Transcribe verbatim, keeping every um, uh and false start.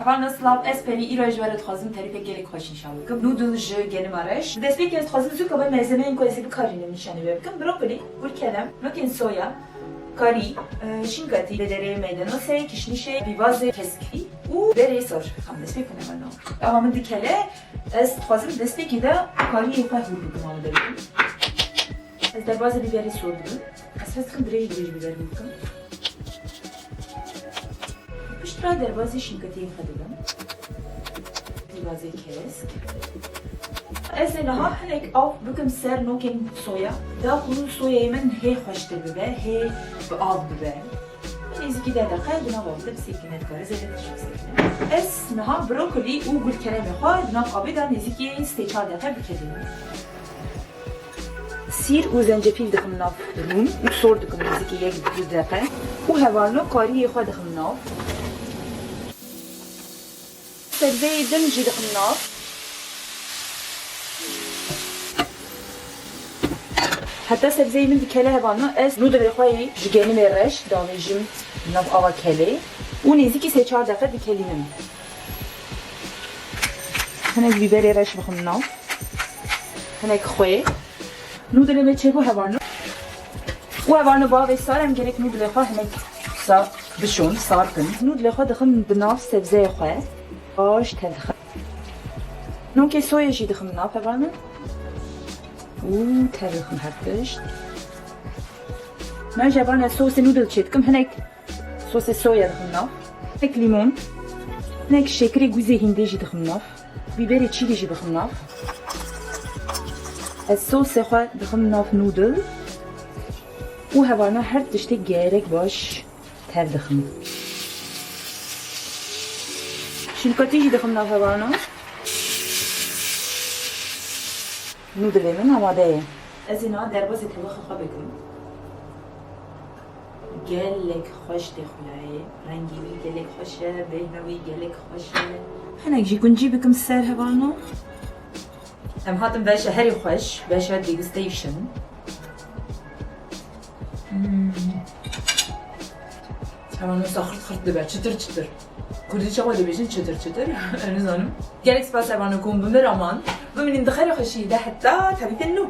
Hevalno silav, ez Perî, îro ji we re dixwazim terîfek gelek xweş nîşan bikim. Noodle ji genima reş. Bi destpêkê ez dixwazim zû kaba malzemeyên ku ez ê bikarînim nîşanî we bikim. Brokoli, gulkerem, nokên soya, karî, e, şînkatî, bêderê meydenosê, kişnîşê, pîvazê keskî û berê sor. Em destpêk bikin hevalno. Ava min dikele, ez dixwazim destpêkê de kariyê xwe hûr bikim, amade bikim. Ez derbazê bîberê sor dibim. Ez hez dikim dirêj dirêj bîber bikim. Piştre derbazê şînketiyê xwe dibim. Pîvazê kesk. Ez ê niha hinek av bikim ser nokên soya. Da ku soyayê min hê xweştir bibe, hê bi av bibe. Nêzîkî deh deqe di nav avê de bisekine, dikare zêde tişt bisekine. Ez niha brokoli û gulkeremê xwe di nav avê de nêzîkî sê çar deqe bikelînim. Sîr û zencefîl dixim nav rûn û sor dikim nêzîkî yek du deqe. Û hevalno kariyê xwe dixim nav. Sebzeyê din jî dixim nav. Heta sebzeyê min dikele hevalno, ez nûdilê xwe yê ji genimê reş davêjim nav ava kelê û nêzîkî sê çar deqe dikelînim. Hinek bîberê reş bixim nav. Hinek xwê. Nûdilê me çêbû hevalno. Û hevalno bavê sar em gerek nûdilê xwe hinek sa bişon, sar kin. Nûdilê xwe dixim bi nav sebzeyê xwe. Baş tev dixim. Nokê soyê jî dixim nav hevalno. Û tev dixim her tişt. Me ji hevalno sosê nûdil çê dikim hinek. Sosê soya dixim nav. Hinek lîmon. Hinek şêkirê gûzê hîndê jî dixim nav. Bîberê çîrî jî bixim nav. Ez sosê xwe dixim nav nûdil. Û hevalno her tiştê gerek baş tev dixim. Şînkatî jî dixim nav hevalno. Nûdilê min amade ye. Ez ê niha derbazê tewaxa xwe bikim. Gelek xweş tê xuyayê. Rengî wî gelek xweş e, bêhna wî gelek xweş e. Hinek jî guncî bikim ser hevalno. Em hatin beşa herî xweş, beşa degustation. Hmm. Hevalno sa xirt xirt dibe, çitir çitir. Kurdî çawa dibêjin çitir çitir? Ez nizanim. Gelek spas hevalno ku hûn bi min re man. Bimînin di xêr û xweşiyê de heta terîfên nû.